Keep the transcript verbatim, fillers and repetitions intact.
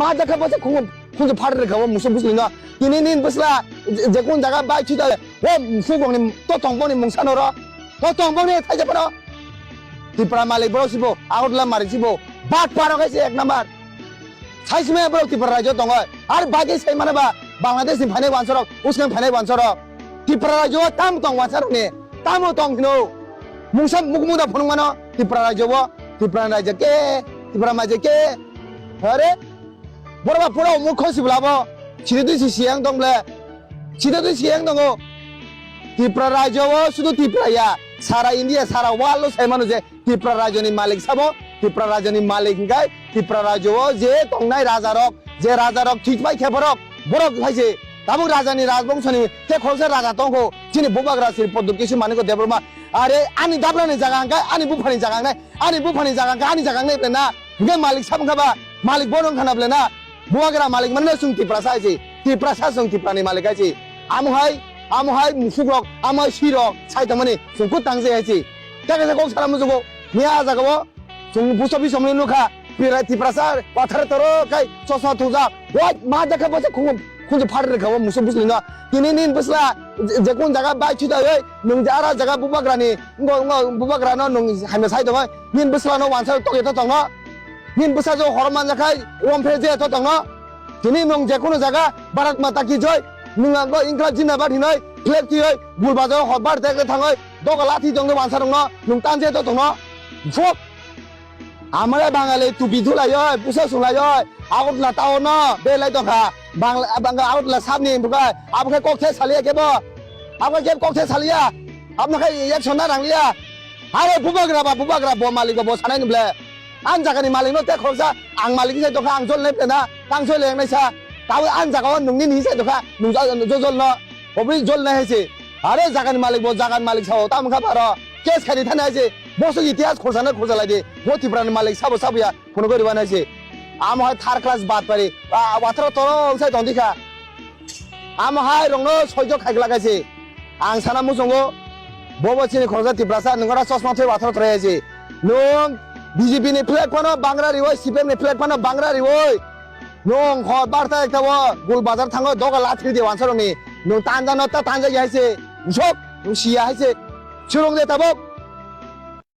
Ma jakha bose khunju, khunju phar rwkha o musu busli no. Tini nin bwsla je, je kun jaga bai thwi da. O musuk rokni to tong boni mungsa no ro. To tong boni thaija phano. Tipra malik borok sibo, Agartala malik sibo. Bat paro kaise ek number. Saisme borok Tipra rajyo tongo. Ar bagwi sai mane ba Bangladesh ni phainai wansorok, uskang phainai wansorok. Tipra rajyo tam tong wansarok ni. Tamo tong hino. Mungsa mukmuda phunuk mano Tipra rajyo bo. Tipra rajyo ke, Tipra majyo ke. Are? Borok ba pura umuk khosi bwlabo. Sida twi si siyang tong ble. Sida twi siyang tongo. Tipra rajyo o sudu Tipra ya. Sara India, sara world o sai mano je Tipra rajyo ni malik sabo. Tipra rajyo ni malik hingkai Tipra rajyo o je tongnai raja rok, je raja rok thik bai khe borok, borok hai se. Tabuk raja ni rajbongso ni te khoroksa raja tongkho. Chini bubagra Sri Pradyut Kishore Manikya Debbarma. Are ani dabra ni jaga hingkai ani bupha ni jaga hingkai. Ani buphani jaga khe ani jaga wngnai ble na? Hingke malik sabo wngkha ba? Malik bono wngkha na ble na? Bubagra malik mano chwng Tiprasa hai se. Tiprasa chwng Tiprani malik hai se. Amo hai, amo hai musuk rok, amo hai swi rok sai tongmani chwng kut tang se hai se. Tei kaisa kok sana muchugo. Miya ah jaga o chwng post office somni nukha. Pira Tiprasa wathar toro kai chosma thujak. Wai ma jakha bose khungo khunju phar rwkha o musuk busli no. Tini nin bwsla je, je kun jaga bai thwi da oi. Nwng je ara jaga bubagrani, ngo, ngo, bubagrano nwng hamya sai tongo. Nini bwsla no wansa tokya to tongno. Nini bwsa jo horo manja khai, rom phe je to tongno. Tini nwng je kono jaga, Bharat Mata ki jai, nwng ang go Inkra Jindabad hinoi, flag twi oi, gul bajo hor bar tek thangoi, doga lathi tongno wansa rokno, nwng tan je to tongno. Jok. Amare Bangali tupi thulai oi, pusa sulai oi, Agartala town no belai tongkha. Bangla, Bangla Agartala sabni bukai, abo khe kok the saliya kebo. Abo khe kok the saliya. Abno khe yak sonna rang liya. Are bubagra ba, bubagra bo malik ba bo sanai nuble. An jaga ni malik no te khoroksa, ang malik sai tongkha, ang jol nai plena, tang jol yang nai sa. Tabo an jaga o nungni ni sai tongkha, nung jol, jol, jol no. Obri jol nai hai se. Are jaga ni malik bo, jaga ni malik sao, tam kha baro. Case khai ni thani hai se. Bosok itihas khorsa na khorsa lai di. Bo Tripura ni malik sabo sabo ya. Phunugwi rwna se. Amo hai third class bad pari. Ah, watharo toro wngsai tong dikha. Amo hai rokno soijo khai glak hai se. Ang sana muchungo. Bobo chini khoroksa Tiprasa, nwng ora chosma thwi watharo toro hai se. Nwng B J P ni flag phano bangra riwoi, C P M ni flag phano bangra riwoi. Nwng hor barta ekta bo gul bazar thango doga lathri de wansa rokni. Nwng tanja no ta tanja ya hai se. Sok, nwng siya hai se. Churung de tabok.